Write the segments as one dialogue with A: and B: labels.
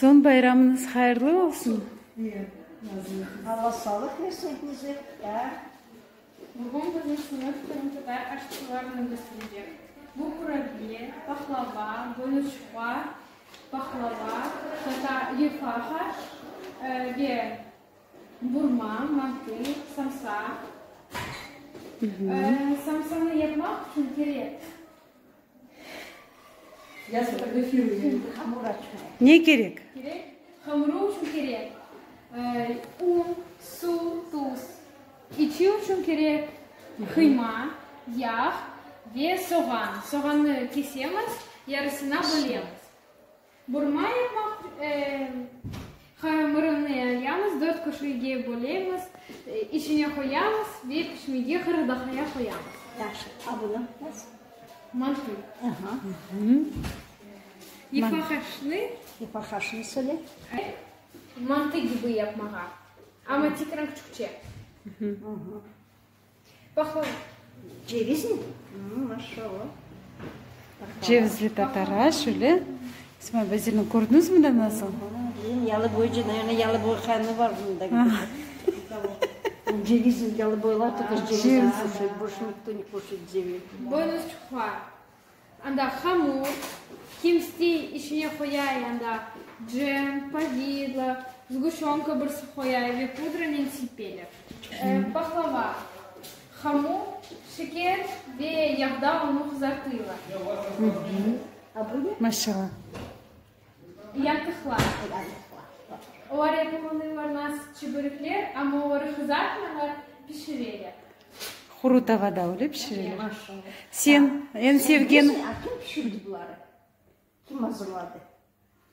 A: Soñ bayramıñız hayırlı olsun.
B: Alla sağlıq versin epiñizge.
C: Bugün bizim sınıf qırımtatar aşçılarını kösterecek. Bu qurabiye, pahlava, boyunızçuqa, pahlava, tatar yufqa ve burma, mantı, samsa. Samsanı yapmaq içün kerek.
A: Ne kerek?
C: Kerek, hamuru içün kerek un, suv, tuz. İçi içün kerek qıyma, yağ ve soğan. Soğannı kesemiz, yarısına bölemiz. Burma yapmaq hamurını yayamız, dört köşege bölemiz, içine qoyamız ve pişmege 40 daqqaya qoyamız.
B: Yahşı. A bunı nasıl?
C: Mantı.
B: Aha.
C: Yufqa haşnı.
B: Yufqa haşnı söyle.
C: Mantı kibi yapmağa, amma tekrar küçükçe. Pahlava.
B: Cevizmi? Maşallah.
A: Cevizli tatar aş, öyle? İsmail Bazilni kördiñizmi da nasıl?
B: Yalı boyunca, naverno, yalı boyu qanı var bunda. Ceviz, yalı boylar только ceviz kuşayt, больше никто не кушает ceviz.
C: Boynuz çuha. Anda hamur, kim istey içine qoyay anda cem, pavidlo, sguşönka birsi qoyay ve pudranen sipeler. Pahlava, hamur, şeker ve yağda onı qızartıylar.
A: Maşallah.
C: Yantıqlar. Olar yapılınıylar nasıl çibörükler, amma oları qızartmaylar, pişireler.
A: Quru tavada öyle pişireler. Sen eñ sevgen.
B: A kim pişirdi buları? Kim azırladı?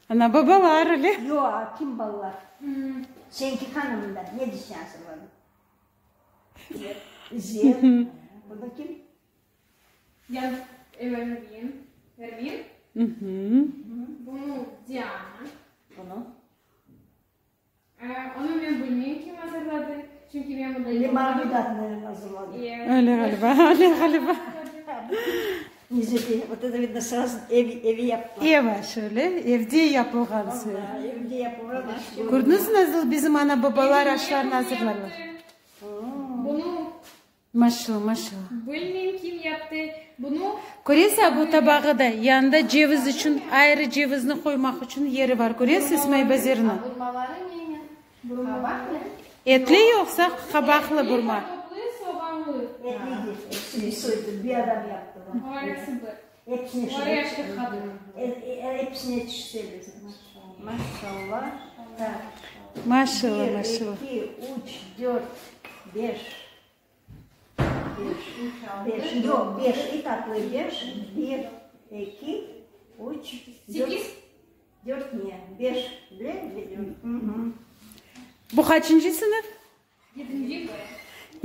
A: Ana babalar öyle.
B: Yoq, a kim balalar? Senki hanım da ne dişni azırladı? İzzet. Bunı kim?
C: Ya Ervin. Ervin. Bunı Diana.
B: Bunı?
C: Onı men bilmeyim kim azırladı, çünki men mında yoq
B: Lemar Vedatnı azırladı.
A: Öyle ğaliba, öyle ğaliba.
B: Nizete, vot eto vidno srazu ev, evi yaptılar.
A: Ev aşı, öyle, evde yapılğan.
B: Evde yapılğan aş.
A: Kördiñizmi nasıl bizim ana-babalar aşlarnı azırlarlar?
C: Bunı
A: Maşallah, maşallah.
C: Bilmeyim kim yaptı bunı.
A: Köresiz, bu tabağı da, yanında ceviz içün, ayrı cevizni qoymaq içün yeri bar. Köresiz, İsmail Bazirni?
D: A burmaları neynen? Qabaqnen?
A: Etli yoqsa qabaqlı burma?
C: Etli, soğanlı.
B: Etlidir. Hepsini soydu, bir adam yaptı bunu.
C: Olar episi bir.
B: Hepsini
C: Olar yaşlı qadın.
B: Hepsini yetiştirdi. Maşallah. Tak.
A: Maşallah, maşallah.
B: Bir, eki, üç, dört, beş. Beş, beş, yoq, beş, i tatlı beş, bir, eki, üç, dört,
C: Sekiz.
B: dört ne, beş, bile,
A: Bu qaçıncı sınıf?
C: Yedinci B.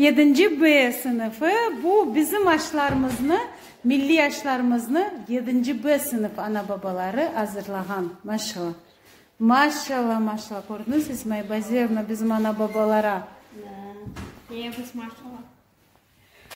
A: Yedinci B sınıfı. Bu bizim aşlarımıznı, milliy aşlarımıznı yedinci B sınıf ana-babaları azırlağan. Maşallah. Maşallah, maşallah. Kördiñiz, İsmail Bazirevna, bizim ana-babalara.
C: Episi maşallah.